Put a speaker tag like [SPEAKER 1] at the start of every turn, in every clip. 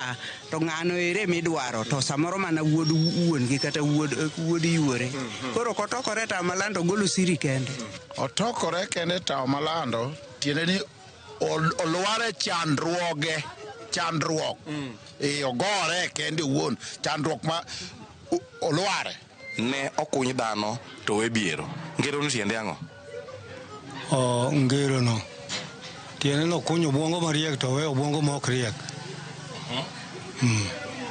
[SPEAKER 1] cha to ng'ano ere midwaro to samoro mana wuod wuon-gi kata wuod wuod yuore. Koro kotokore tawo malando ogolo siri kende.
[SPEAKER 2] Otokore kende tawo malando tiende ni olwar e chandruoge chandruok e ogore kende owuon chandruok ma olware.
[SPEAKER 3] Ne okuny dhano to owe biero. Ngero ni tiende ang'o?
[SPEAKER 4] O ngero no. Tiende ni okunyo obwongo mariek to oweyo obwongo ma ok riek.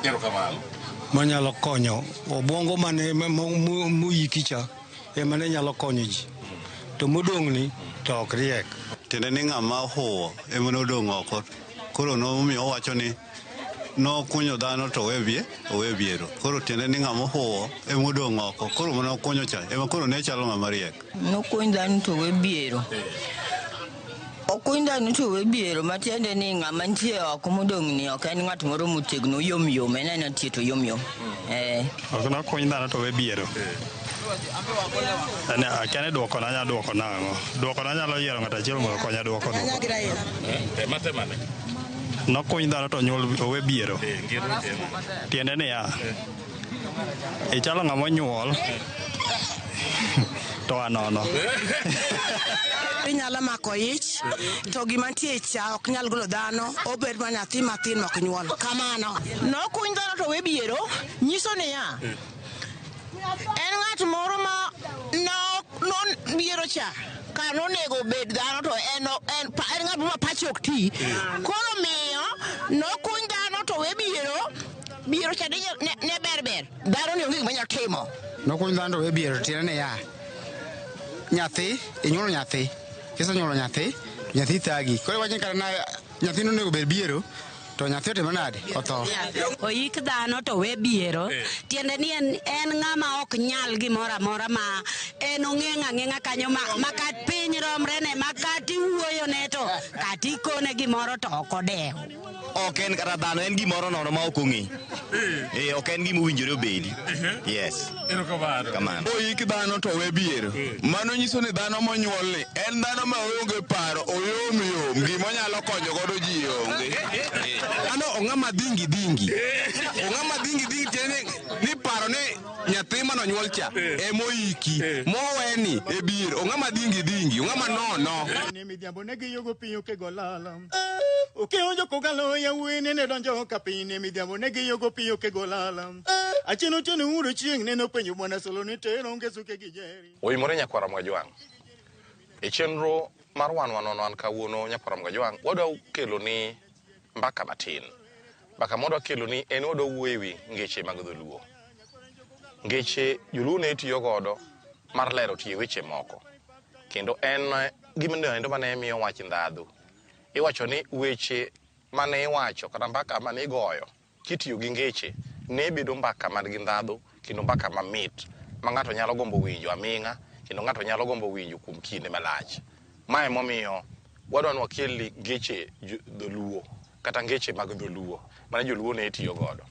[SPEAKER 3] Erokamano.
[SPEAKER 4] Manyalo konyo obwongo mane moyiki cha ema ne nyalo konyo ji. To modong' ni to ok riek.
[SPEAKER 5] Tiende ni ng'ama ohuwo ema nodong' oko. Koro nomiyo owacho ni nokunyo dhano to owe biero. Koro tiende ni ng'ama ohuwo ema odong' oko. Koro mane okunyo cha ema koro ne chalo ng'ama riek.
[SPEAKER 6] Nokuny dhano to owe biero. Okuny dhano to owe biero matiende ni ng'ama nitie oko modong' ni ok en ng'at moro motegno oyom yom en aena tie to yom yom. Eh.
[SPEAKER 7] Ok nokuny dhano to owe biero. Akia ni duoko na anya duoko nang'o. Duoko na anyalo yiero ng'ato achiel mondo okonya duoko duoko.
[SPEAKER 3] Tema tema ne.
[SPEAKER 7] Nokuny dhano to onyuol owe biero. Tiende niya, ichalo ng'ama onyuol to anono.
[SPEAKER 8] Inyalo mako ich to gima nitie e cha ok nyal golo dhano obed ma nyathi matin mok nyuol kamano.
[SPEAKER 9] Nokuny dhano to owe biero nyiso niya en ng'at moro ma no biero cha ka nonego bed dhano to en en en ng'at ma pache ok ti. Koro miyo nokuny dhano to owe biero biero cha ne ber ber dhano ni onge gima nyalo timo.
[SPEAKER 10] Nokuny dhano to owe biero tiende niya nyathi inyuolo nyathi kisenyuolo nyathi to nyathi thagi koro iwacho ni kata na nyathi nonego bed biero to nyathi otimo nade otho.
[SPEAKER 11] Oyik dhano to we biero tiende ni en ng'ama ok nyal gimoro amora ma en ong'eng' ang'eng'a kanyo ma kat piny romre ne ma kata iwuoyone to kata ikone gimoro to ok odew.
[SPEAKER 12] Ok en kata dhano, en gimoro nono ma ok ong'e. Ok en gima owinjore obedi. Yes. Kamano.
[SPEAKER 13] Oyik dhano to we biero. Mano nyiso ni dhano monyuol ni en dhano ma onge paro, oyom yom, gima onyalo konyo godo ji onge.
[SPEAKER 14] Dhano ong'ama dhingi dhingi. Ong'ama dhingi dhingi tiende ni paro ni nyathi manonyuol cha emoyiki moweni e biero. Ong'ama dhingi dhingi, ong'ama nono.
[SPEAKER 15] Ne midhiambo ne giyogo piny okego lala. Okionjo kogalo yawuoyi nene donjo ka piny ne midhiambo ne giyogo piny okego lala. Achien otieno uro chieng' neno penjo bwana Solo ni tero onge suke gi jeri.
[SPEAKER 3] Oimore nyakwara Mwajwang'. E chenro mar wan wan kawuono nyakwara Mwajwang' wadwa kelo ni mbaka matin. Mbaka mwadwa kelo ni en wadwa wuoyo ewi ngeche mag dholuo. Ngeche joluo ne tiyo godo mar lero tie weche moko. Kendo en gima mane miyo wach ndhadhu. Iwacho ni weche mane iwacho kata mbaka mane igoyo kitiyo gi ngeche ne bedo mbaka man gi ndhadhu kendo mbaka mamit ma ng'ato nyalo gombo winjo aming'a kendo ng'ato nyalo gombo winjo kuom kinde malach. Mae emomiyo wadwa ni wakel ngeche dholuo kata ngeche mag dholuo mane joluo ne tiyo godo.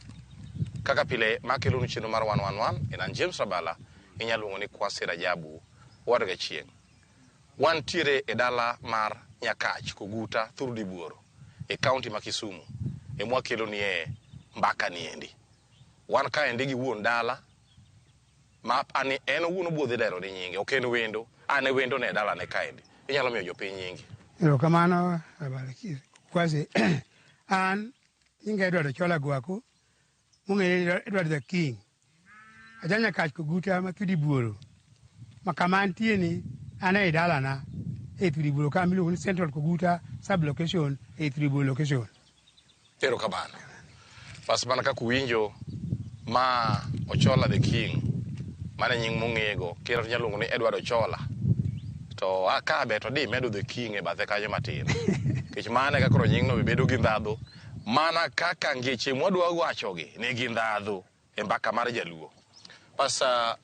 [SPEAKER 3] Kaka pile makelonu chenro mar 111 en an James Rabala, inyalo luongo ni Kwasi Rajabu wadga chieng'. Wantiere e dala mar Nyakach Koguta Thurdi Buoro e kaunti ma Kisumu ema wakelonie mbaka niendi. Wan kaendi gi wuon dala ma ani en owuon obiro lero ni nyinge, ok en wendo, an e wendo ne dalane kaendi. Inyalo miyo jopiny nyingi.
[SPEAKER 16] Erokamano Kwasi. An nyinga Edward Ochola Gwako, mong'ere Edward the King. Aja Nyakach Koguta ma Thudi Buoro. Ma kama antie ni an ei dalana e Thudi Buoro kama iluongo ni Central Koguta sub location e Thudi Buoro location.
[SPEAKER 3] Erokamano. Bas mana kaka uwinjo ma Ochola the King, mano e nying mong'ego, kendo inyalo luongo ni Edward Ochola. To ka be to di medo the King e bathe kanyo matin. Nikech mano e kaka koro nyingno be bedo gi ndhadhu. Mana kaka ngeche mwadwa wachogi nigi ndhadhu e mbaka mar jaluo. Pasa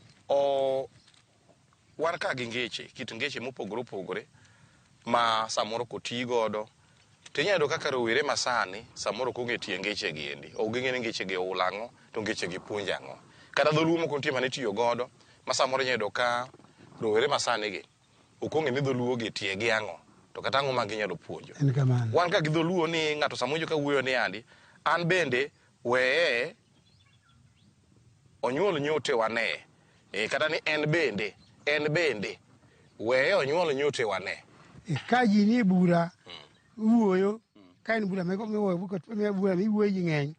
[SPEAKER 3] wan ka gi ngeche, kit ngeche mopogore opogore ma samoro koti godo to inyalo yudo kaka rowere masani samoro ok ong'e tie ngeche gi endi. Ok ging'e ni ngeche gi ohulo ang'o to ngeche gi puonjo ang'o. Kata dholuo moko nitie mane itiyo godo ma samoro inyalo yudo ka rowere masani gi ok ong'e ni dholuo gi tie gi ang'o to kata ang'o ma ginyalo puonjo.
[SPEAKER 16] En kamano.
[SPEAKER 3] Wan ka gi dholuo ni ng'ato samoro ka wuoyo ni andi An bende weye onyuol nyote wane. E, kata ni en bende, en bende weye onyuol nyote wane.
[SPEAKER 16] E, ka ji nie bura wuoyo ka en bura bura miwuoyo ji ng'eny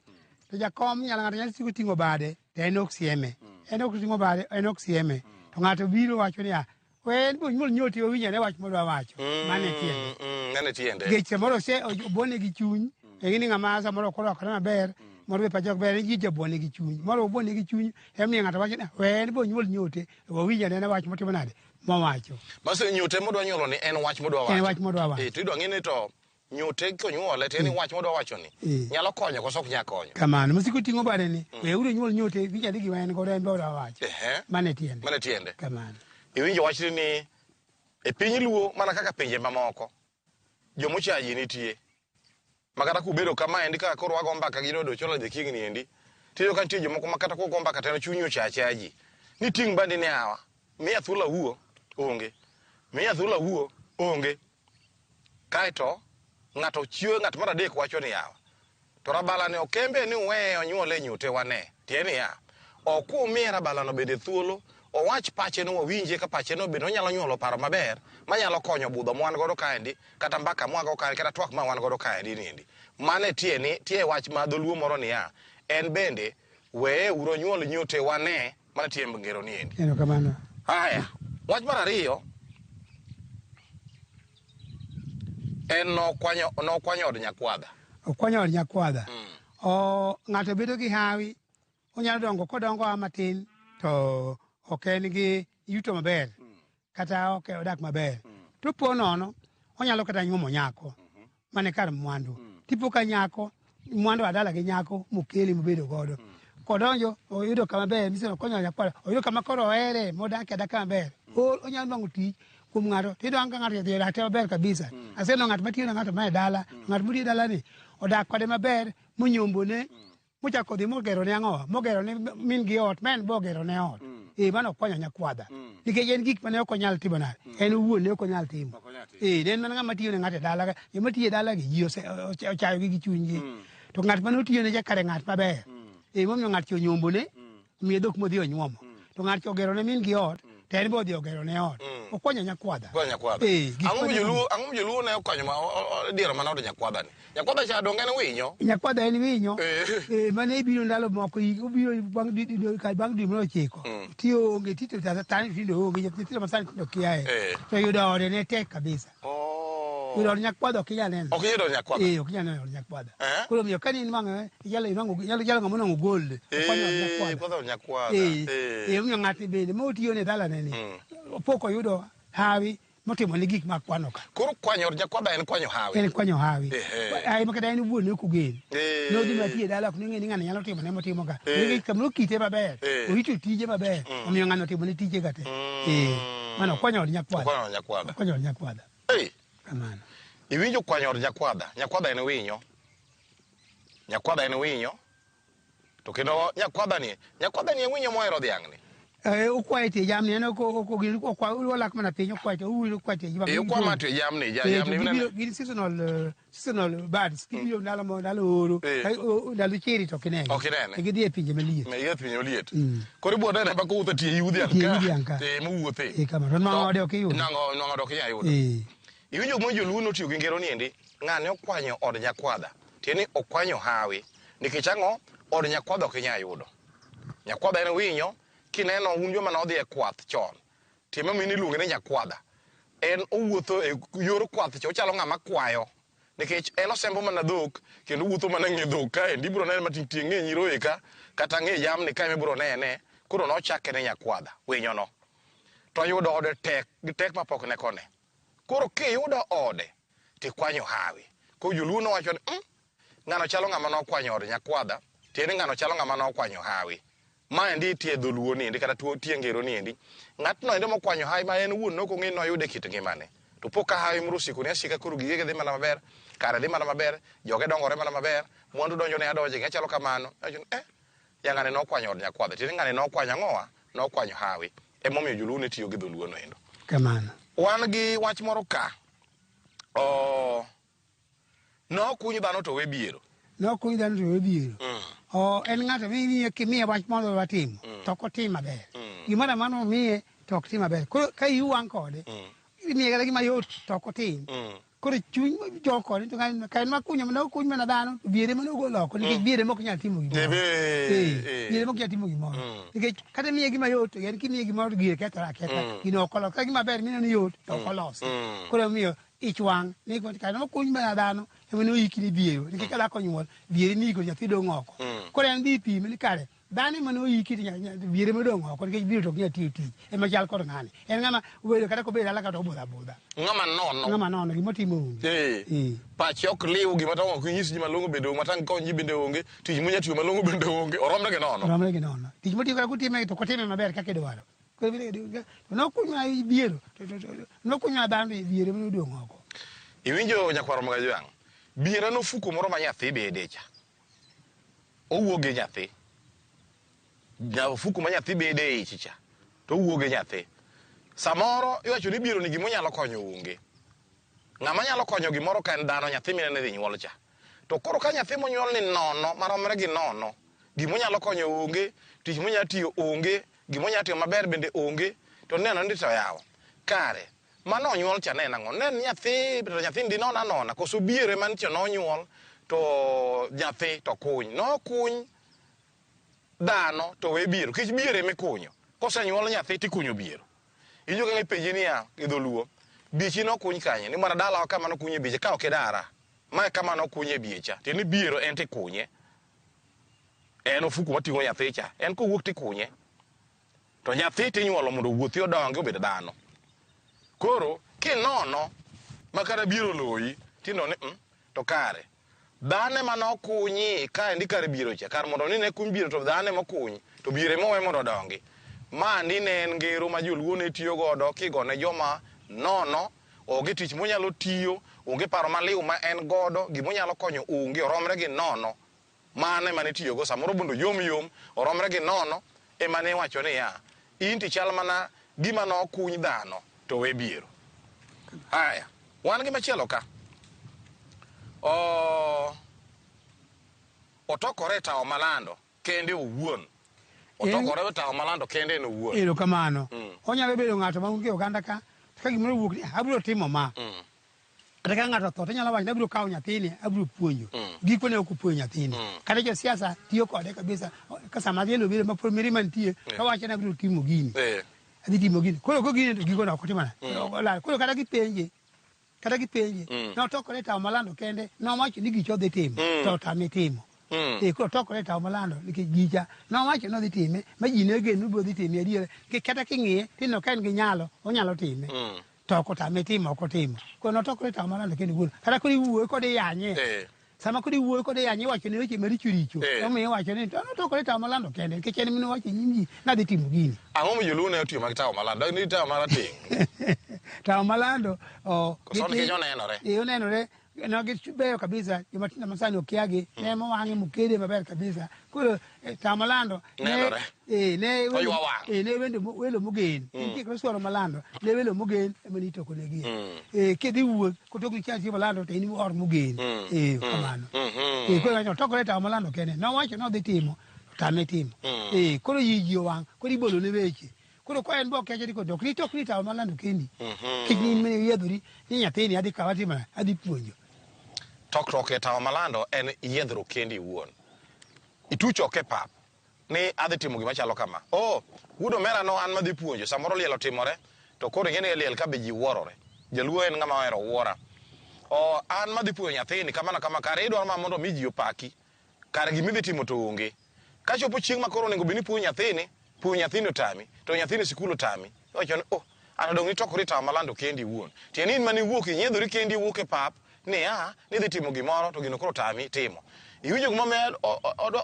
[SPEAKER 16] to jakom nyalo ng'ato nyalo siko ting'o bade to en ok sieme en ok ting'o bade en ok sieme to ng'ato biro wacho niya we en be onyuol nyoti wawinj ane wach modwa wacho mano e tiende
[SPEAKER 3] Mano e tiende.
[SPEAKER 16] nikech samoro ose obuone gi chuny ing'e ni ng'ama samoro ok orwakore maber moro be pache ok ber ji jabuone gi chuny moro obuone gi chuny emomiyo ng'ato wacho ni we en be onyuol nyote wawinj anena wach motimo nade mowacho
[SPEAKER 3] Bas nyote modwa nyuolo ni en wach modwa wacho.
[SPEAKER 16] En wach modwa wacho.
[SPEAKER 3] E, to idwa ng'e ni to nyote konyuole to en wach modwa wacho ni nyalo konyo koso ok nyal konyo.
[SPEAKER 16] Kamano, mosiko ting'o bade ni, we uru nyuol nyote, winj ane gima en godo en be odwa wacho. Mano e tiende.
[SPEAKER 3] Mano e tiende.
[SPEAKER 16] Kamano.
[SPEAKER 3] Iwinjo wachni ni e piny Luo mana kaka pinje mamoko, jomochaji nitie. Ma kata kubedo kama endi kaka koro wago mbaka gi Dodo Ochola the King ni endi, tiyudo ka nitie jomoko ma kata kugo mbaka to en chunyi ocha achaji. Ni ting' bandi ni awa, miya thuolo awuo, onge. Miya thuolo awuo, onge. Kaeto ng'ato chiwo ng'at mar adek wacho ni yawa. To rabala ni okembe ni uweye onyuole nyote wane. Tiende niya, ok umiye rabala no bende thuolo, owach pache no wawinje ka pache no bende onyalo nyuolo paro maber manyalo konyo budho mwan godo kaendi kata mbaka mwago kaendi kata twak ma wan godo kaendi niendi. Mano e tie ni tie wach ma dholuo moro niya, en bende weye uru onyuol nyote wane, mano e tie ngero niendi.
[SPEAKER 16] Erokamano.
[SPEAKER 3] Haya, wach mar ariyo en nokwanyo nokwanyo od nyakwadha.
[SPEAKER 16] Okwanyo od nyakwadha. O ng'ato bedo gi hawi, onyalo dongo kodongo a matin to ok en gi yuto maber kata ok odak maber. To po nono onyalo kata nyuomo nyako mane kar mwandu. Tipo ka nyako mwandu adala gi nyako mokele mobedo godo. Kodonjo oyudo kama ber miseno okonyo nyakwadha oyudo kama koro ohere modak adaka maber. Onyalo nwang'o tich kuom ng'ato tiyudo ka ng'ato odhi odak maber kabisa. Aseneno ng'at matiyo ne ng'ato ma e dala, ng'at motiyo e dala ni odak kode maber monyombone mochako odhi mogero ne ang'owa mogero ne min gi ot ma en be ogero ne ot. Eh mano okwanyo nyakwadha. Nikech en gik mane ok onyal timo nade en owuon ne ok onyal timo. Eh ne en mana ng'ama tiyo ne ng'ato e dala joma tiyo e dala gi ji ochayo gi gi chunygi. To ng'at mane otiyo ne cha kare ng'at maber. Eh momiyo ng'at cha onyombone omiye dhok modhi onyuomo. To ng'at cha ogero ne min gi ot to en be odhi ogero ne ot. Okwanyo nyakwadha.
[SPEAKER 3] Okwanyo nyakwadha.
[SPEAKER 16] Eh, gik
[SPEAKER 3] Ang'o
[SPEAKER 16] mane-
[SPEAKER 3] joluo ang'o joluo ne okwanyo ma diero mana od nyakwadha ni? Nyakwadha cha donge en winyo?
[SPEAKER 16] Nyakwadha en winyo. Eh, mane ibiro ndalo moko obiro bang' bang' dwe mar ochiko. Ti onge ti to tani tinde onge nyithindo masani tindo kiaye. To yudo ode ne tek kabisa. Yudo od nyakwadha ok inyal neno.
[SPEAKER 3] Ok inyal yudo od nyakwadha?
[SPEAKER 16] Eh, ok inyal neno od nyakwadha. Koro omiyo ka ni nwang'o inyalo nwang'o inyalo inyalo ng'ama onwang'o gold. Okwanyo od nyakwadha.
[SPEAKER 3] Okwanyo od nyakwadha.
[SPEAKER 16] Eh, eh, omiyo ng'atni bende motiyo ne dalane ni pok oyudo hawi motimo ne gik makwano ka.
[SPEAKER 3] Koro kwanyo od nyakwadha en kwanyo hawi.
[SPEAKER 16] En kwanyo hawi.
[SPEAKER 3] Ehe.
[SPEAKER 16] Hawi ma kata en owuon ne ok ogen.
[SPEAKER 3] Eh.
[SPEAKER 16] Nodhi matie e dala ok nong'e ni ng'ani nyalo timo ne motimo ka.
[SPEAKER 3] Eh.
[SPEAKER 16] Nikech kamoro kite maber,
[SPEAKER 3] Eh.
[SPEAKER 16] orito tije maber, omiyo ng'ano otimo ne tije ka te. Eh, mano okwanyo od nyakwadha.
[SPEAKER 3] Okwanyo od nyakwadha.
[SPEAKER 16] Okwanyo od nyakwadha.
[SPEAKER 3] Ei.
[SPEAKER 16] Kamano.
[SPEAKER 3] Iwinjo kwanyo od nyakwadha. Nyakwadha en winyo. Nyakwadha en winyo. To kendo nyakwadha ni, nyakwadha ni en winyo mohero dhiang' ni.
[SPEAKER 16] Eh, okwaye tie jamni, en ok ok ok okwa olak mana piny okwaye tie owuoyo okwaye tie jamni.
[SPEAKER 3] Eh, okwa mana tie jamni,
[SPEAKER 16] Eh,
[SPEAKER 3] jamni
[SPEAKER 16] to
[SPEAKER 3] mineno.
[SPEAKER 16] gibiro- gin seasonal seasonal birds gibiro ndalo mo ndalo oro.
[SPEAKER 3] Eh.
[SPEAKER 16] Ka- ndalo chiri to ok inene.
[SPEAKER 3] Ok inene.
[SPEAKER 16] E gidhi e pinje maliet.
[SPEAKER 3] Me yeth pinje maliet. Koro ibiro nene ma kowuotho e tie yiw dhiang'
[SPEAKER 16] Tie
[SPEAKER 3] ka.
[SPEAKER 16] yiw dhiang' ka.
[SPEAKER 3] Eh, mowuothe.
[SPEAKER 16] Eh, kamano. To nwang'o ode ok iyudo.
[SPEAKER 3] Nwang'o nwang'o ode ok inyal yudo.
[SPEAKER 16] Eh.
[SPEAKER 3] Iwinjo gima joluo notiyo gi ngero ni endi, ng'ane okwanyo od nyakwadha. Tiende ni okwanyo hawi. Nikech ang'o? Od nyakwadha ok inyal yudo. Nyakwadha en winyo, kineno un joma nodhi e kwath chon. Tiende momiyo iluonge ni nyakwadha. En owuotho e yor kwath cha, ochalo ng'ama kwayo. Nikech en osembo mana dhok, kendo owuotho mana ng'e dhok kaendi. Ibiro nene mating' tie ng'e nyiroye ka, kata ng'e jamni ka ema ibiro nene. Koro nochake ni nyakwadha, winyono. To yudo ode tek, gi tek mapok ne kone. Koro kiyudo ode, tikwanyo hawi. Koro joluo nowacho ni, ng'ano chalo ng'ama nokwanyo od nyakwadha, tiende ni ng'ano chalo ng'ama nokwanyo hawi. Maendi tie dholuo niendi kata tuo tie ngero niendi. Ng'atno endo mokwanyo hawi ma en owuon nok ong'e ni noyude e kit ngimane. To po ka hawi moro osikone asika koro gigege dhi mana maber, kare dhi mana maber, joge dongore mana maber, mwandu donjone adonje, gima chalo kamano. Iwacho ni, eh, ya ng'ani nokwanyo od nyakwadha. Tiende ni ng'ani nokwanyo ang'owa? Nokwanyo hawi. Emomiyo joluo ne tiyo gi dholuo no endo.
[SPEAKER 16] Kamano.
[SPEAKER 3] Wan gi wach moro ka. Oh, nokuny dhano to we biero.
[SPEAKER 16] Nokuny dhano to odhiero. O en ng'ato mimiye kimiye wach mondo watimo to ok otim maber. Gimoro amora momiye to ok tim maber. Koro ka iyi wang' kode, imiye kata gima yot to ok otim. Koro chuny jok kode to ka en makunyo mana okuny mana dhano to biere mana ogolo oko nikech biere mok nyal timo gimoro. Biere mok nyal timo gimoro. Nikech kata imiye gima yot to en kimiye gimoro to gire kethore aketha. Gino ok olos. Kata gima ber mineno ni yot to ok olosi. Koro omiyo ich wang' ni kata mokuny mana dhano ema ne oiki ni biero nikech ka dhako onyuol biere ni iko nyathi dong' oko. Koro en dhi pime ni kare dhano ema ne oiki to biere modong' oko nikech biero to ok nyal tiyo tich ema chal kod ng'ani. En ng'ama obedo kata kobedo dala kata obudho abudha.
[SPEAKER 3] Ng'ama nono.
[SPEAKER 16] Ng'ama nono gima otimo onge.
[SPEAKER 3] Pache ok liw gima to ok inyis ji malong'o bende onge matang kony ji bende onge tich monya tiyo malong'o bende onge oromre gi nono.
[SPEAKER 16] Oromre gi nono. Tich motiyo kata kotime to ok otime maber kaka idwaro. Koro to nokunywa biero nokunywa dhano to biero ema nodong' oko.
[SPEAKER 3] Iwinjo nyakwar Mogajwang', biero en ofuko moro ma nyathi bede cha. Owuok gi nyathi. Ofuko ma nyathi bede e ich cha to owuok gi nyathi. Samoro iwacho ni biero ni gima onyalo konyo onge. Ng'ama nyalo konyo gimoro ka en dhano nyathi mineno idhi nyuol cha. To koro ka nyathi monyuol ni nono maromre gi nono, gima onyalo konyo onge, tich monyalo tiyo onge, gima onyalo timo maber bende onge, to neno ni to yawa. Kare, mano onyuol cha ne en ang'o? Ne en nyathi, to nyathi ndi nono anona, koso biero ema nyicha nonyuol to nyathi to kuny. Nokuny dhano to we biero, nikech biero ema ikunyo. Kosenyuol nyathi tikunyo biero. Iwinjo ka ipenji niya gi dholuo, biechi nokuny kanye? Ni mana dalawa kama nokunye bieche, ka ok idara. Mae kama nokunye biecha. Tiende ni biero en tikunye. En ofuku mating'o nyathi cha. En kowuok tikunye. To nyathi tinyuolo mondo owuothi odongi obed dhano. Koro kinono ma kata biero oloyi tineno ni to kare dhano ema nokunyi kaendi kar biero cha. Kar mondo ni ne kuny biero to dhano ema okuny to biero ema owe mondo odongi. Ma ndi ne en ngero ma joluo ne tiyo godo kigone joma nono, onge tich monyalo tiyo, onge paro maliw ma en godo, gimonyalo konyo onge, oromre gi nono. Mano ema nitiyogo samoro mondo oyom yom, oromre gi nono, ema ne iwacho niya, in tichal mana gima nokuny dhano to we biero. Aya, wan gi machielo ka. Otokore e tawo malando kende owuon. Otokore e tawo malando kende en owuon.
[SPEAKER 16] Erokamano. Onyalo bedo ng'ato ma onge oganda ka, ka gimoro owuok ni abiro timo ma. Kata ka ng'ato otho to inyalo wacho ni abiro kawo nyathini abiro puonjo. Gikone ok opuonjo nyathini. Kata josiasa tiyo kode kabisa. Ka sama liel obiro ma pod mirima nitie, to wacho ni abiro timo gini. Adhi timo gini. Koro kogini to gikone ok otimo nade. Koro kata kipenje, notokore e tawo malando kende, nowacho ni gicha odhi timo, to otame timo. Koro otokore e tawo malando nikech gicha nowacho ni odhi time, ma ji ne ogeno ni obiro dhi time adiera. Nikech kata king'iye, tineno ka en gi nyalo, onyalo time. To ok otame timo, ok otimo. Koro notokore e tawo malando kende owuon. Kata koro iwuoyo kode iyanye. Sama koro iwuoyo kode iyanye, iwacho ne weche maricho richo. Omiyo iwacho ni to notokore e tawo malando kende, nikech en ema nowacho e nyim ji nadhi timo gini.
[SPEAKER 3] Ang'o ma joluo ne otiyo mag tawo malando? Dag ni tawo marateng'.
[SPEAKER 16] Tawo malando,
[SPEAKER 3] Koso nikech onenore.
[SPEAKER 16] Onenore. No gibeyo kabisa, joma tindo masani okiagi, ne mowang'e mokede maber kabisa. Koro tawo malando
[SPEAKER 3] nenore.
[SPEAKER 16] Ne
[SPEAKER 3] Oywa wang'.
[SPEAKER 16] Ne wendo welo mogen. Nitie kata suoro malando, ne welo mogen ema nitoko negi. Kidhi wuoth, kotokni cha chiemo malando to in or mogen. Kamano. Koro wacho tokore tawo malando kende. Nowacho nodhi timo, tame timo. Koro ji owang', koro ibolo ne weche. Koro ka en bo kecho ni kodok, ni tokni tawo malando kendi. Kik ni in yiedhori ni nyathini adhi kawa timo, adhi puonjo.
[SPEAKER 3] Tokruok e tawo malando en yiedhruok kendi iwuon. Ituch oko e pap ni adhi timo gima chalo kama. Oh, wuod omera no an madhi puonjo, samoro liel otimore, to koro ing'e ni liel ka be ji wuorore. Jaluo en ng'ama ohero wuora. Oh, an madhi puonjo nyathini kama na kama, kare idwaro mana mondo mi ji opaki. Kare gima idhi timo to onge. Kachopo chieng' ma koro onego bed ni ipuonjo nyathini, puonjo nyathini otami, to nyathini e sikul otami. Iwacho ni, oh, an odong' nitokori e tawo malando kendi iwuon. Tiende ni in mane iwuok, inyiedhori kendi iwuok e pap, niya, nidhi timo gimoro, to gino koro otami timo. Iwinjo gima omiyo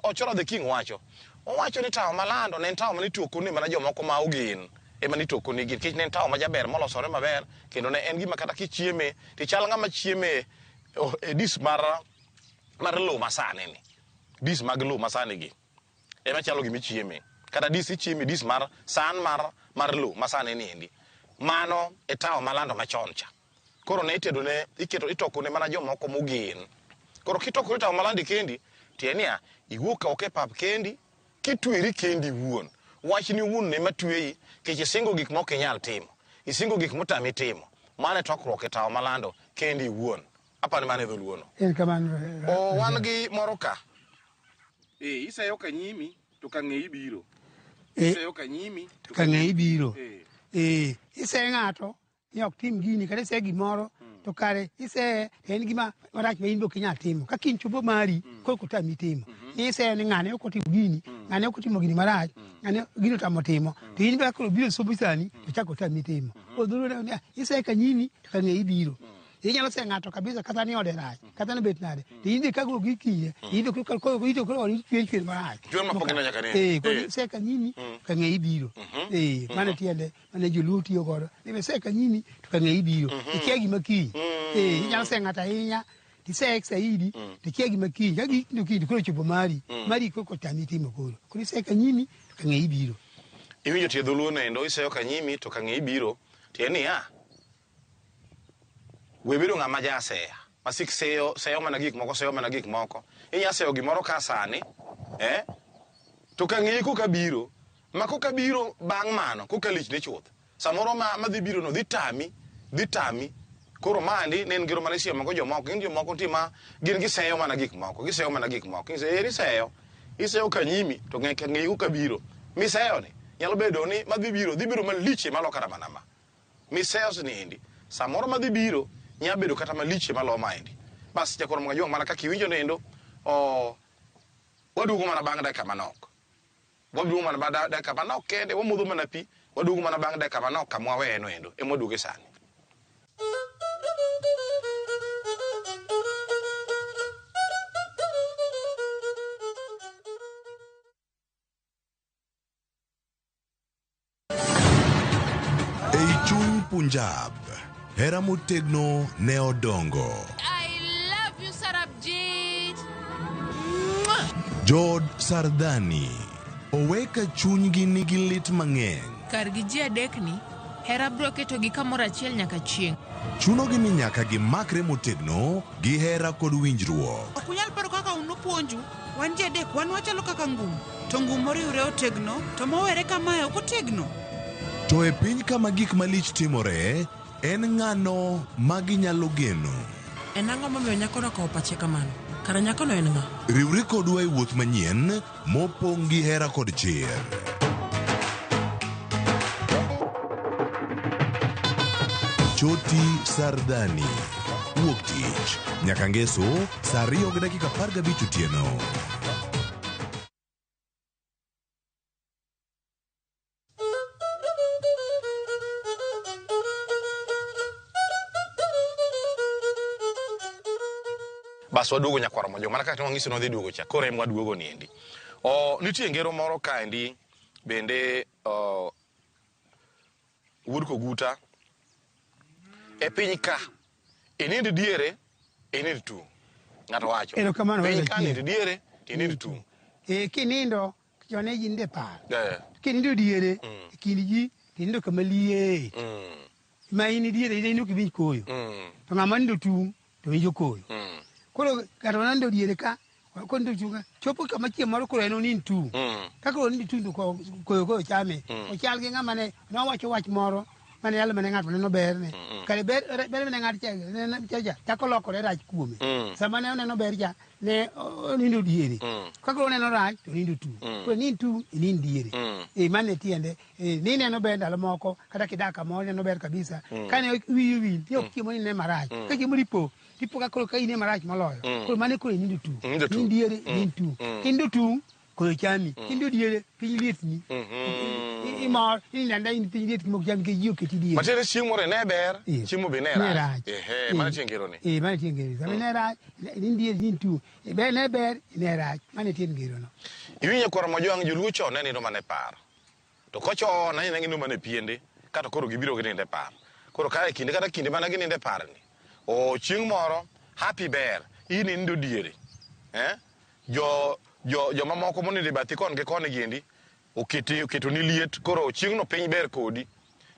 [SPEAKER 3] Ochora the King wacho? Owacho ni tawo malando ne en tawo mane itokone mana jomoko ma ogen ema nitoko nigi, nikech ne en tawo majaber molosore maber, kendo ne en gima kata kichieme, tichal ng'ama chieme e dis mar lowo masani ni. Dis mag lowo masani gi ema chalo gima ichieme. Kata dis ichieme dis mar san mar lowo masani ni endi. Mano e tawo malando machon cha. Koro ne itedo ne, iketo, itoko ne mana jomoko mogen. Koro kitokori tawo malandi kendi, tiende niya, iwuok oko e pap kendi, kitweri kendi iwuon. Wachni iwuon ema tweyi, nikech isingo gik mok inyal timo. Isingo gik motami timo. Mano e tokruok e tawo malando kendi iwuon. Apani mano e dholuo no.
[SPEAKER 16] En kamano.
[SPEAKER 3] O wan gi moro ka. Eh, iseyo ka nyimi to ka ng'eyi biro. Iseyo ka nyimi to
[SPEAKER 16] ka ng'eyi biro.
[SPEAKER 3] Eh.
[SPEAKER 16] Eh, ise ng'ato ni ok tim gini kata ise gimoro to kare ise to en gima marach ma in be ok inyal timo. Ka kiny chopo mari koro ok otami timo. Ni iseyo ni ng'ane ok otimo gini, ng'ane ok otimo gini marach, ng'ane gino otamo timo. To in be ka koro obiro somo sani to chako otami timo. Koro dholuo ni ise ka nyimi to ka ng'eyi biro. Inyalo se ng'ato kabisa kata ni ode rach, kata ni bet nade. To in be ka koro gikinye, in be koro koro ito koro chwer chwer marach.
[SPEAKER 3] Chwer ma pok ineno nyaka nene.
[SPEAKER 16] Eh, koro ise ka nyimi ka ng'eyi biro. Eh, mano tiende mane joluo tiyo godo. Ni be se ka nyimi to ka ng'eyi biro. Ikia gima kiny. Eh, inyalo se ng'ato ahinya tisek saidi to ikia gima kiny. Ka gik no kiny to koro chopo mari. Mari koro otami timo koro. Koro ise ka nyimi to ka ng'eyi biro.
[SPEAKER 3] Iwinjo tie dholuo no endo, iseyo ka nyimi to ka ng'eyi biro. Tiende niya, we bedo ng'ama jaseya. Masik seyo, seyo mana gik moko, seyo mana gik moko. Inya seyo gimoro ka sani, eh? To ka ng'eyi koka biro, ma koka biro bang' mano, koka lich ne chuth. Samoro ma madhi biro no dhi tami, dhi tami. Koro maendi ne en ngero mane isiemo go jomoko. Gin jomoko nitie ma gin giseyo mana gik moko, giseyo mana gik moko. Iseyo, eri iseyo, iseyo ka nyimi to ng'e ka ng'eyi koka biro. Miseyo ni nyalo bedo ni madhi biro, dhi biro malich malo kata mana ma. Miseyo ni endi, samoro madhi biro nya bedo kata malich malo maendi. Bas jakoro mga juang' mana kaka iwinjo nendo, o waduogo mana bang' dakika manok. Waduogo mana bang' dakika manok kende, wamodho mana pi, waduogo mana bang' dakika manok kama waweye no endo, ema waduoge sani.
[SPEAKER 17] Ei chuny Punjab, hera motegno ne odongo.
[SPEAKER 18] I love you, Sarabjit. Mwah!
[SPEAKER 17] Jood Sardani owe ka chunygi nigi lit mang'eny.
[SPEAKER 18] Kargi ji adekni, hera biro ketogi kamoro achiel nyaka chieng'.
[SPEAKER 17] Chunogi ni nyaka gimakre motegno gi hera kod winjruok.
[SPEAKER 19] Ok unyal paro kaka un upuonju, wan ji adek wan wachalo kaka ngum, to ngum moriwre otegno, to mowere kamae ok otegno.
[SPEAKER 17] To e piny kama gik malich timore, en ng'ano ma ginyalo geno?
[SPEAKER 20] En ang'o momiyo nyakono okawo pache kamano? Kara nyakono en ng'a?
[SPEAKER 17] Riwri kodwa e wuoth manyien mopong' gi hera kod chir. Choti Sardani. Wuok tich nyaka ngeso saa 2:15 otieno.
[SPEAKER 3] Bas waduogo nyakwar Ramogi, mana kaka ne wang'iso ni wadhi duogo cha, koro ema waduogo ni endi. O, nitie ngero moro kaendi bende o, wuod Koguta e piny ka inind diere inind tung'. Ng'ato wacho.
[SPEAKER 16] Erokamano,
[SPEAKER 3] Piny ka
[SPEAKER 16] Welo
[SPEAKER 3] nind diere to inind tung'.
[SPEAKER 16] Eh, kinindo chon ne ji nindo e par.
[SPEAKER 3] Eh.
[SPEAKER 16] Kinindo diere e kind ji tinindo kama liet. Ma in diere in ok iwinj koyo. To ng'ama nindo tung' to winjo koyo. Koro ng'ato nindo diere ka konindo tung' ka chopo kama chieng' moro koro en onind tung'. Ka koro onindo tung' to koyo koyo chame. Ochal gi ng'ama ne nowacho wach moro mane yalo mane ng'ato neno berne. Kare ber ber mane ng'ato cha neno cha cha chako lokore rach kuome. Sama ne oneno ber cha ne onindo diere. Ka koro oneno rach to onindo tung'. Koro nind tung' inind diere. Eh, mano e tiende. Eh, ni neno ber ndalo moko kata kidak kamoro ineno ber kabisa. Kane wiyi owil ni ok chiemo ni ne marach. Ka chiemo ripo tipo ka koro ka in e marach moloyo. Koro mano koro inindo tung'.
[SPEAKER 3] Inindo tung'.
[SPEAKER 16] Nind diere inind tung'. Kinindo tung' koyo chami. Kinindo diere piny lietni. Imor inindo in piny lietni mok chami nikech ji oketi diere.
[SPEAKER 3] Matiende chieng' moro ne ber, chiemo be ne
[SPEAKER 16] Ne
[SPEAKER 3] rach.
[SPEAKER 16] rach.
[SPEAKER 3] Ehe, mano tie ngero ni.
[SPEAKER 16] Eh, mano tie ngero. Sama ne rach, inind diere inind tung'. Ber ne ber, ne rach. Mano e tiend ngero no.
[SPEAKER 3] Iwinjo kwar Mojwang' joluo chon ne nindo mana e par. To kochon ahinya ne ginindo mana e piende, kato koro gibiro ginindo e par. Koro ka e kinde kata kinde mana ginindo e par ni. O chieng' moro happy ber, in inindo diere. Eh? Jo jo jomamoko monindo e bathi kon gi koni giendi oketi oketoni liet koro chieng' no piny ber kodi.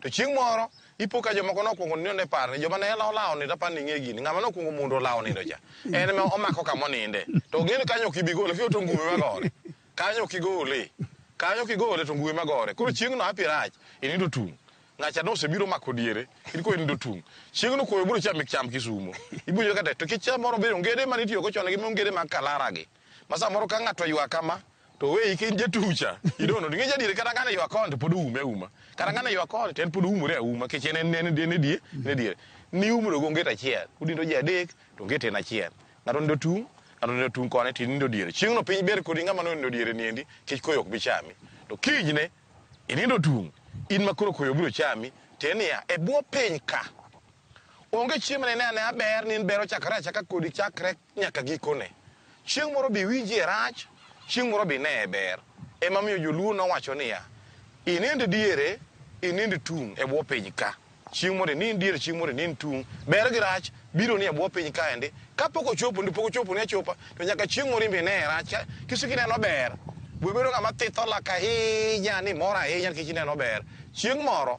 [SPEAKER 3] To chieng' moro Ipo ka jomoko nokwongo nindo e par ni joma ne olawo nindo apani ing'e gini. Ng'ama nokwongo mondo olawo nindo cha. En ema omako kama oninde. To ong'e ni kanyo ok ibi gole, kiwe to ngume magore. Kanyo ok igole. Kanyo kigole to ngume magore. Koro chieng'no hapi rach, inindo tung'. Ng'acha nosebiro mako diere, in koro inindo tung'. Chieng'no koyo biro chami cham Kisumo. Ibuonjo kata to kech samoro be ongede mane itiyogo chon gi ongede mag kalara gi. Ma samoro ka ng'ato ywak kama, to weyi ka in jatucha. Idono, ing'e jadiere kata ng'ano ywak koni to pod oume auma. Kata ng'ano ywak koni to en pod oumore auma nikech en en en e die en e diere. Niumro gi onget achiel, unindo ji adek to onget en achiel. Ng'ato onindo tung', ng'ato onindo tung' koni to inindo diere. Chieng'no piny ber kodi ng'ama nonindo diere niendi nikech koyo ok bi chami. To kinyne inindo tung', in ma koro koyo biro chami, tiende niya, e bwo piny ka, onge chiemo ne anea ber ni in ber ochakore achaka kodi chakre nyaka gikone. Chieng' moro be iwinjie rach, chieng' moro be ineye ber. Ema miyo joluo nowacho niya, inind diere, inind tung' e bwo piny ka. Chieng' moro inind diere, chieng' moro inind tung'. Ber gi rach biro ni e bwo piny kaendi. Kapok ochopo, pok ochopo ni achopa, to nyaka chieng' moro in be ineye rach. Kisiko ineno ber, we bedo ng'ama thitho lak ahinya ni mor ahinya nikech ineno ber. Chieng' moro,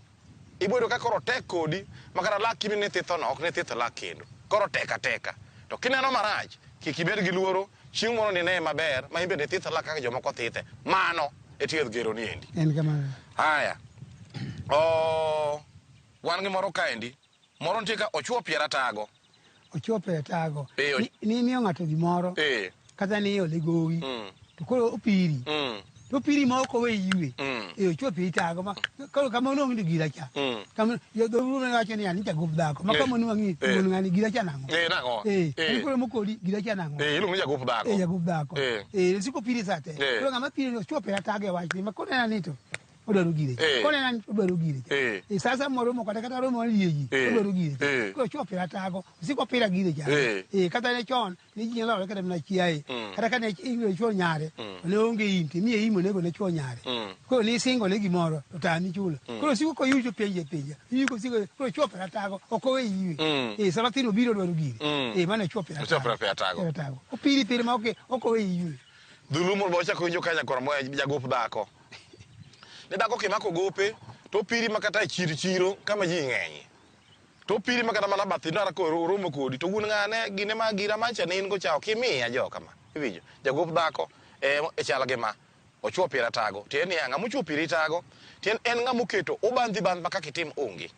[SPEAKER 3] ibo yudo ka koro otek kodi ma kata laki mine thithono ok ne thith lak kendo. Koro tek ateka. To kineno marach, kik ibed gi luoro, chieng' moro nineye maber ma in bende ithith lak kaka jomoko thithe. Mano e thieth gero ni endi.
[SPEAKER 16] En kamano.
[SPEAKER 3] Haya. Wan gi moro kaendi. Moro nitie ka ochuo pier atago.
[SPEAKER 16] Ochuo pier atago. Ni imiyo ng'ato gimoro. Kata ni iole gowi. To koro opiri. To opiri ma ok owe ywe. Ochuo pier tago ma koro kama onwang'o ni gira cha. Kama jo dholuo ne wacho niya ni jagop dhako. Ma kama onwang'i wuon ng'ani gira cha nang'o?
[SPEAKER 3] Nang'o?
[SPEAKER 16] Koro mokodi gira cha nang'o?
[SPEAKER 3] Iluongo ni jagop dhako.
[SPEAKER 16] Jagop dhako. Siko piri sa te. Koro ng'ama piri ni ochuo pier atago e wachni ma konena ni to odwaro gire. Konena ni odwaro gire. Sasa moro moko kata romo ni ji odwaro gire. Koro ochuo pier atago, osiko pira gire cha. Kata ne chon ni ji nyalo kata mana chiaye. Kata kane ing'e chuo nyare, ne onge im, to imiye im onego ne chuo nyare. Koro ni singo ne gimoro, to tami chulo. Koro siko koyucho penje penja. Yuko siko koro chuo pier atago, ok owe ywe. Sama thino biro odwaro gire. Mano chuo pier
[SPEAKER 3] Ochuo pier atago.
[SPEAKER 16] Atago. Opiri piri ma ok owe ywe.
[SPEAKER 3] Dholuo moro be ochako winjo ka nyakwar moya jagop dhako. Ne dhako kimako gope, to opiri ma kata e chiro kama ji ng'enye. To opiri ma kata mana bath ndara koro romo kodi, to wuon ng'ane gine ma gira macha ne in go cha ok imiya jo kama. Iwinjo? Jagop dhako e chal gi ma. Ochuo pier atago. Tiende niya, ng'ama ochuo pier tago, tiende en ng'ama oketo obandhi bandh ma kaka itim onge.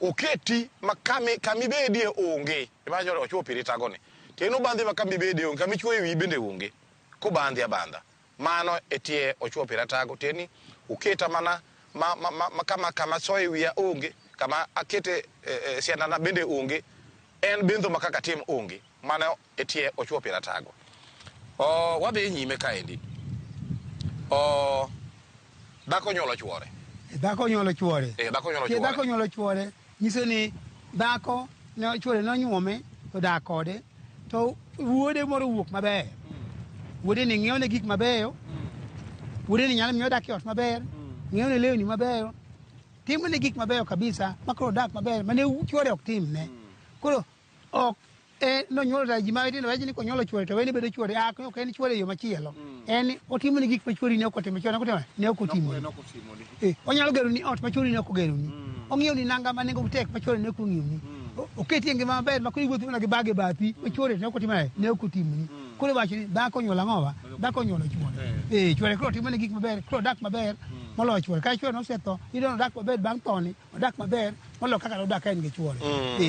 [SPEAKER 3] Oketi ma kamibedie onge. Iwacho ochuo pier tago ni. Tiende obandhi ma kamibedie onge, kamichuoye wiyi bende onge. Kobandhi abandha. Mano e tie ochuo pier atago. Tiende ni oketa mana ma kama soye wiya onge, kama akete siandana bende onge, en bendho ma kaka tim onge. Mano e tie ochuo pier atago. Wadhi nyime kaendi. Dhako nyuolo chuore.
[SPEAKER 16] Dhako nyuolo chuore.
[SPEAKER 3] Dhako nyuolo chuore.
[SPEAKER 16] Dhako nyuolo chuore nyiso ni dhako ne chuore nonyuome to dak kode to wuode moro wuok maber. Wuode ni ng'iewo ne gik mabeyo. Wuode ni nyalo miyo odak e ot maber. Ng'iewo ne lewni mabeyo. Timo ne gik mabeyo kabisa ma koro odak maber mane chuore ok timne. Koro ok nonyuolo ta ji matindo wacho ni konyuolo chuore to weni bedo chuore. Ok en chuore e yo machielo. En otimo ne gik ma chuori ne ok otimo chon ne ok otimo. Onyalo gero ni ot ma chuori ne ok ogeroni. Ong'iewo ni nanga ma nengo tek ma chuore ne ok ong'iewo. Oketi e ngima maber ma koro iwuotho mana gi bag e bathi ma chuore ne ok otimo ne ok otimoni. Koro wacho ni dhako onyuolo ang'owa? Dhako onyuolo chuore. Chuore koro timo ne gik maber, koro odak maber moloyo chuore. Ka chuore nosetho, iyudo ni odak maber bang' thoni, odak maber moloyo kaka nodak ka en gi chuore.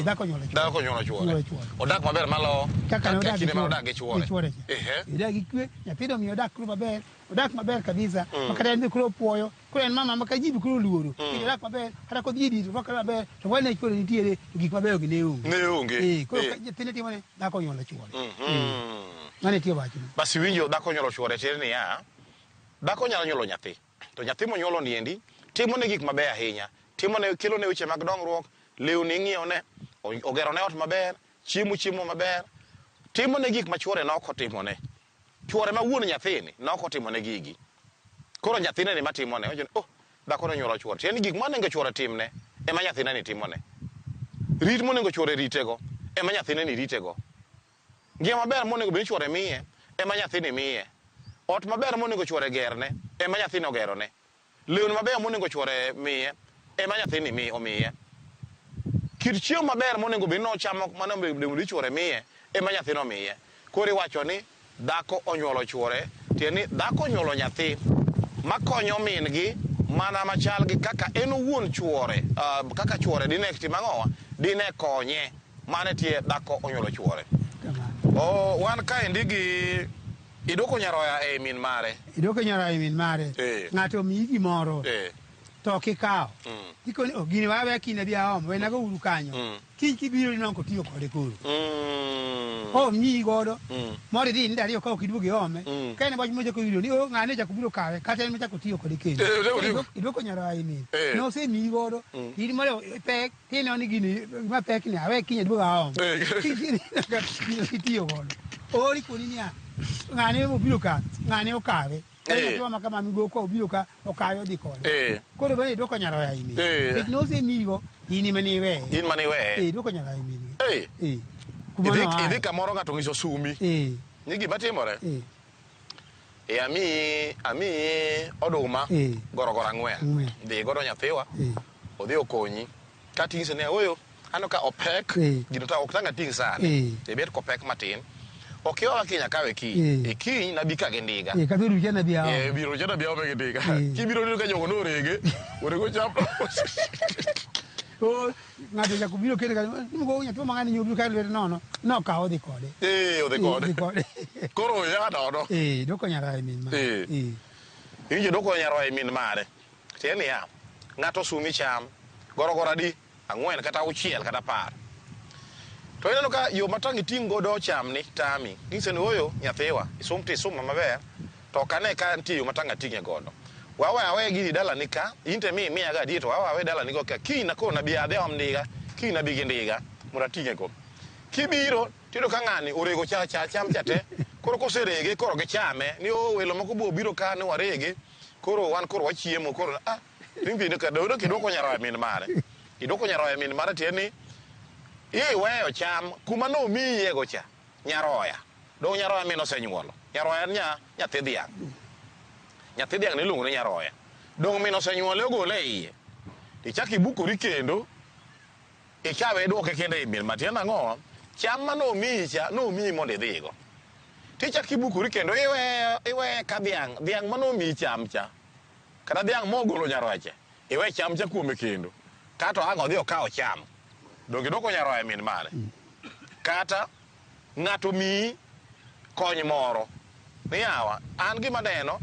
[SPEAKER 16] Dhako onyuolo chuore.
[SPEAKER 3] Dhako onyuolo chuore. Odak maber malo
[SPEAKER 16] Kaka nodak
[SPEAKER 3] kinde ma odak gi chuore.
[SPEAKER 16] Chuore cha. Odak gi kwe, nyathino omiyo odak koro maber, odak maber kabisa. Ma kata en be koro opuoyo, koro en mama ma ka ji be koro oluoro. Odak maber, kata kodhi e dier orwakore maber, to wane chuore nitiere, to gik mabeyo gi ne onge.
[SPEAKER 3] Ne onge.
[SPEAKER 16] Koro nyathine timo ne dhako onyuolo chuore. Mano e tie wachno.
[SPEAKER 3] Basi winjo dhako onyuolo chuore tiende niya, dhako nyalo nyuolo nyathi. To nyathi monyuolo niendi, timo ne gik mabeyo ahinya. Timo ne, kelo ne weche mag dongruok, lewni ing'iewo ne, ogero ne ot maber, chiemo maber. Timo ne gik ma chuore ne ok otimone. Chuore ma wuon nyathini ne ok otimone gigi. Koro nyathine ni matimone, owacho ni, oh, dhako nonyuolo chuore. Tiende ni gik monego chuore timne, ema nyathine ni timone. Rit monego chuore ritego, ema nyathine ni ritego. Ngima maber monego bed ni chuore miye, ema nyathini miye. Ot maber monego chuore gerne, ema nyathini ogerone. Lewni mabeyo monego chuore miye, ema nyathini omiye. Kit chiemo maber monego bed ni ochamo mane onego bed ni chuore miye ema nyathino miye. Koro iwacho ni dhako onyuolo chuore, tiende ni dhako onyuolo nyathi makonyo min gi mana machal gi kaka en owuon chuore, kaka chuore dine tim ang'owa, dine konye. Mano e tie dhako onyuolo chuore. Oh, wan kaendi gi idwoko nyaroya e min mare.
[SPEAKER 16] Idwoko nyaroya e min mare. Ng'ato omiyi gimoro to ok ikawo. Ikoni, oh, gini wawe kiny abi aom, wenago uru kanyo. Kiny kibiro inwang'o kotiyo kode koro. Omiyi godo. Moro idhi nindo ariyo ka ok iduogo iome. Ka en wach mochako yudo ni oh, ng'ane ochako biro kawe kata en mochako tiyo kode kendo. Idwoko nyaroya e min. Nosemiyi godo. In moro pek tineno ni gini gima pek ni awe kiny aduog aom. Kiny itiyo godo. Ori koni niya, ng'ane obiro ka, ng'ane okawe. Nyathi ma kama migo ka obiro ka okawe odhi kode. Koro bende idwoko nyaroya e min. Nikech nosemiyigo, in ema ne iweye.
[SPEAKER 3] In mane iweye.
[SPEAKER 16] Idwoko nyaroya e min.
[SPEAKER 3] Idhi kamoro ng'ato ng'iso sumi. Ni gima timore. Amiyi oduma gorogoro ang'wen. Dhi godo nyathiwa. Odhi okonyi. Kata inyise ni ooyo, aneno ka opek, gino ta ok tang' ating' sani. Ibet kopek matin. Ok iwawa kiny akawe kiny. E kiny nabi ka gi ndiga.
[SPEAKER 16] Kata orucha nabi aome.
[SPEAKER 3] Biro orucha nabi aome gi ndiga. Kibiro neno ka jogo norege, orego cham.
[SPEAKER 16] Ng'ato ochako biro kendo ka ni nyathi ma ng'ani nyobiro ka lwete nono, nokawo odhi kode.
[SPEAKER 3] Odhi kode. Koro ya nono.
[SPEAKER 16] Dwoko nyaroya e min mare.
[SPEAKER 3] Iwinjo dwoko nyaroya e min mare. Tiende niya, ng'ato osumi cham, gorogoro adi? 4 kata 6 kata 10. To ineno ka yo ma tang' iting' godo chamni tami. Inyise ni ooyo nyathiwa, isum to isuma maber, to ok ane ka nitie yo ma tang' ating'e godo. Wawe aweya gini dalani ka, in to emi imiyago adier to wawe aweya dalani go ka, kiny nakoro nabi adhi aom ndiga, kiny nabi gi ndiga mondo ating'e go. Kibiro tiyudo ka ng'ani orego cha cha cham cha te, koro koserege koro gichame ni oo welo moko bo obiro ka ni warege, koro wan koro wachiemo koro ah ringi ka dodo kidwoko nyaroya min mare. Idwoko nyaroya min mare tiende ni iweyo cham kuma nomiyiego cha nyaroya. Dong nyaroya min osenyuolo. Nyaroya en nyathi dhiang'. Nyathi dhiang' niluongo ni nyaroya. Dong min osenyuole ogole e iye. Ichako ibukori kendo ikawe idwoke kendo ei min. Matiende ang'o? Cham manomiyi cha nomiyi mondo idhigo. Tichako ibukori kendo iweye ka dhiang', dhiang' manomiyi cham cha. Kata dhiang' mogolo nyaroya cha, iwe cham cha kuome kendo. Kato ang' odhi okaw cham. Donge idwoko nyaroya min mare. Kata ng'ato miyi kony moro. Ni yawa, an gima neno,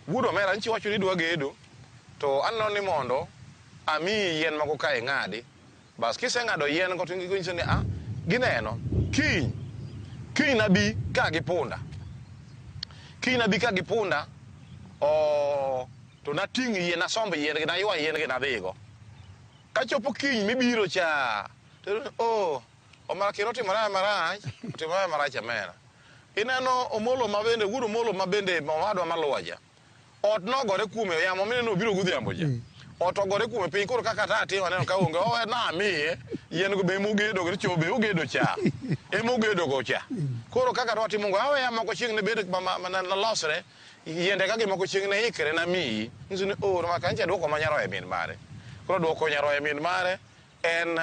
[SPEAKER 3] wuod omera nchi wacho ni idwa gedo, to aneno ni mondo amiyi yien moko ka ing'adi. Bas kiseng'ado yien go to inyiso ni ah, gineno, kiny, kiny nabi ka gi punda. Kiny nabi ka gi punda, to nating' yien, nasomb yien gi, naywa yien gi nadhigo. Kachopo kiny mibiro cha, to oh, omera kendo otimore marach, otimore marach amera. Ineno Omolo ma bende, wuod Omolo ma bende owadwa maluwa cha. Ot nogore kuome, yamo mineno obiro godhiambo cha. Ot ogore kuome piny, koro kaka ta atimo aneno ka onge, owe namiye, yien go be emogedo go, cho be ogedo cha. Emogedo go cha. Koro kaka dwatimo go, aweya moko chieng' ne bed ma losre, yiende ka gimoko chieng' ne ikre namiyi. Nyiso ni oh, ma kancha dwoko ma nyaroya min mare. Koro dwoko nyaroya min mare en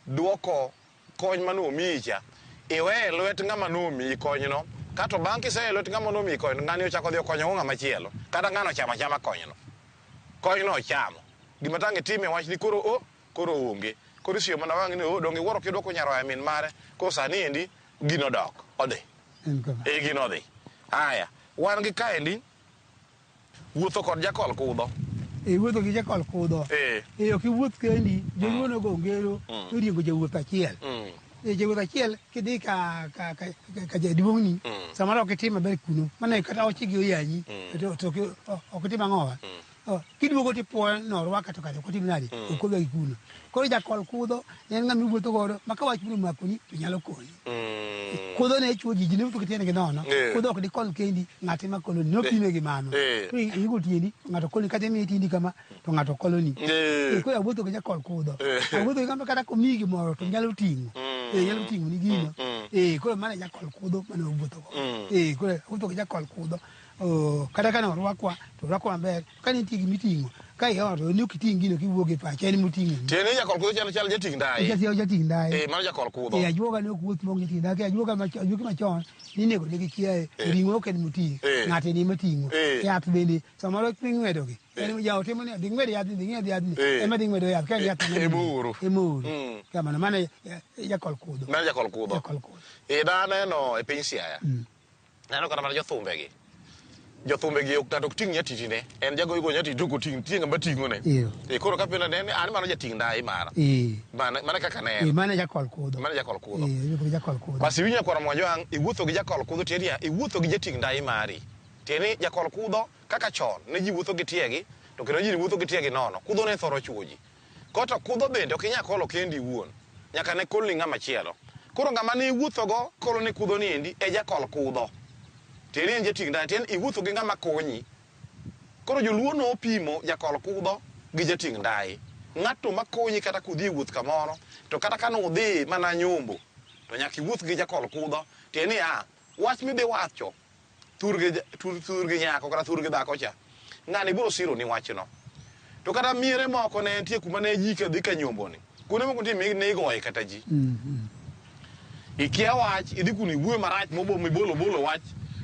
[SPEAKER 3] dwoko kony manomiyi cha. Iweye lwet ng'ama nomiyi konyno, kato bang' kiseye lwet ng'ama nomiyi konyno, ng'ani ochako odhi okonyogo ng'ama chielo. Kata ng'ano ochamo achama konyno. Konyno ochamo. Gima tang' itime wach ni koro o, koro onge. Koro isiyo mana wang'i ni o, donge iwuoro kidwoko nyaroya min mare, koro sani endi gino dok, odhi. Gino odhi. Aya, wan gi kaendi, wuotho kod jakol kudho.
[SPEAKER 16] Iwuotho gi jakol kudho. Ok iwuoth kendi, joluo nogo ngero, noriembo jawuoth achiel. Jawuoth achiel kidhi ka jaduong'ni, samoro ok itim maber kuno, mano kata ochigi oyanyi, to ok itim ang'owa. Kiduogo tipuoyo norwaka to kare ok otim nade, ok odhi kuno. Koro jakol kudho en ng'ama iwuotho godo ma ka wach biro makoni to nyalo konyi. Kudho ne chuo ji, ji ne wuotho gi tiendgi nono. Kudho ok dikol kendi, ng'ato ema koloni. Nopime gi mano. Koro iiko tiendi, to ng'ato koloni, kata imiye tiendi kama, to ng'ato koloni. Koro awuotho gi jakol kudho. Awuotho gi ng'ama kata komiyi gimoro to nyalo ting'o. Nyalo ting'o ni gino. Koro mano e jakol kudho mane wawuotho go. Koro awuotho gi jakol kudho. Kata kane orwakwa, to orwakwa maber. Ka nitie gima iting'o, Ka ioro to ni ok iting' gino kiwuok e pacho, en moting'o.
[SPEAKER 3] Tiende ni jakol kudho chal chal jating' ndaye.
[SPEAKER 16] Jating' jating' ndaye.
[SPEAKER 3] Eh, mano jakol kudho.
[SPEAKER 16] Eh, ajuoga ne ok wuoth maonge jating' ndaye. Ajuoga macho- ajuoke machon ninego negi chiaye,
[SPEAKER 3] Eh.
[SPEAKER 16] ring'o ok en moting'o,
[SPEAKER 3] Eh.
[SPEAKER 16] ng'ato en ema ting'o.
[SPEAKER 3] Eh.
[SPEAKER 16] Yath bende samoro ing'wedogi. En jawo timo ni dhi ng'wed yathni, dhi ng'wed yathni.
[SPEAKER 3] Eh.
[SPEAKER 16] Ema dhi ng'wedo yath, ka en yath
[SPEAKER 3] Eh, ema ooro.
[SPEAKER 16] Ema ooro.
[SPEAKER 3] Mm.
[SPEAKER 16] Kamano, mano e jakol kudho.
[SPEAKER 3] Mano jakol kudho.
[SPEAKER 16] Jakol kudho.
[SPEAKER 3] Eh, da aneno e piny Siaya. Aneno kata mana jothumbegi. Jothumbegi ok ng'ato ok ting' nyatitine. En jago igo nyatiti ok oting' nitie ng'ama ting'one.
[SPEAKER 16] Iyo.
[SPEAKER 3] Eh, koro ka pina ne an mano jating' ndaye mara.
[SPEAKER 16] Eh.
[SPEAKER 3] Mana mana kaka ne
[SPEAKER 16] Eh,
[SPEAKER 3] en.
[SPEAKER 16] mano e jakol kudho.
[SPEAKER 3] Mano jakol kudho.
[SPEAKER 16] Eh, iwuotho gi jakol kudho.
[SPEAKER 3] Bas iwinjo nyakwar Mwajwang', iwuotho gi jakol kudho tiende niya, iwuotho gi jating' ndaye mari. Tiende ni jakol kudho kaka chon ne ji wuotho gi tiegi, to kendo ji wuotho gi tiegi nono. Kudho ne thoro chuo ji. Koto kudho bende ok inyal kolo kendi iwuon. Nyaka ne kolni ng'ama chielo. Koro ng'ama ne iwuothogo kolo ne kudho ni endi e jakol kudho. Tiende ni en jating' ndaye, tiende ni iwuotho gi ng'ama konyi. Koro joluo nopimo jakol kudho gi jating' ndaye. Ng'ato makonyi kata kudhi e wuoth kamoro, to kata ka nudhi mana nyombo, to nyaka iwuoth gi jakol kudho. Tiende ni a, wach midhi wacho thurgi thurgi nyako kata thurgi dhako cha, ng'ani biro siro ni wachno. To kata miere moko ne nitie kuma ne ji ka dhi ka nyombo ni. Kuonde moko nitie mi ne igoye kata ji. Ikia wach, idhi kuno iwuoyo marach mobo mibolo bolo wach.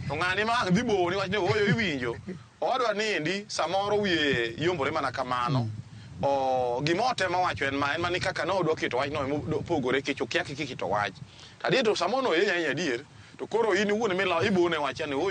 [SPEAKER 3] To ng'ani ma ang' dhi boni wach ni ooyo iwinjo. Owadwa ni endi samoro wiye yombore mana kamano. O gima otemo wacho en ma en mana ni kaka ne odwa keto wachno ema opogore nikech okia kaka iketo wach. To adier to samoro noyenyo ahinya adier. To koro in iwuon ema ibone wach ni ooyo.